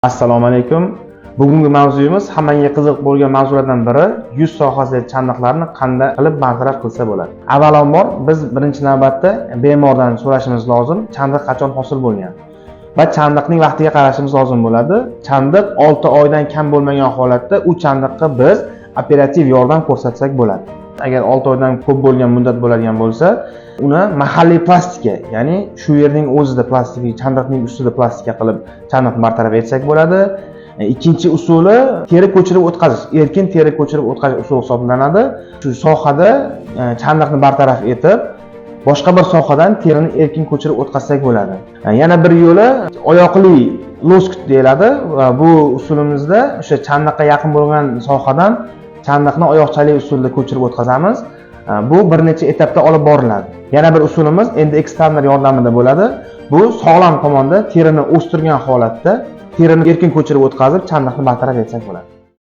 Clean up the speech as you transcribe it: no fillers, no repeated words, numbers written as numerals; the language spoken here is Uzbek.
Assalomu alaykum. Bugungi mavzuyimiz hammaga qiziq bo'lgan mavzulardan biri: yuz sohasidagi chandiqlarni qanday qilib bartaraf qilsa bo'ladi. Avvalambor, biz birinchi navbatda bemordan so'rashimiz lozim, chandiq qachon hosil bo'lgan va chandiqning vaqtiga qarashimiz lozim bo'ladi. Chandiq 6 oydan kam bo'lmagan holatda u chandiqqa biz operativ yordam ko'rsatsak bo'ladi. Agar 6 oydan ko'p bo'lgan muddat bo'ladigan bo'lsa, uni mahalliy plastika, ya'ni shu yerning o'zida plastik, chandiqning ustida plastika qilib chandiqni bartaraf etsak bo'ladi. Ikkinchi usuli teri ko'chirib o'tkazish, erkin teri ko'chirib o'tkazish usuli hisoblanadi. Shu sohada chandiqni bartaraf etib, boshqa bir sohadan terini erkin ko'chirib o'tkazsak bo'ladi. Yana bir yo'li oyoqli лоскут deyiladi va bu usulimizda o'sha chandiqqa yaqin bo'lgan sohadan chandiqni oyoqchali usulda ko'chirib o'tkazamiz. Bu bir necha etapda olib boriladi. Yana bir usulimiz endi ekspander yordamida bo'ladi. Bu sog'lom tomonda terini o'stirgan holatda terini erkin ko'chirib o'tkazib, chandiqni bartaraf etsak bo'ladi.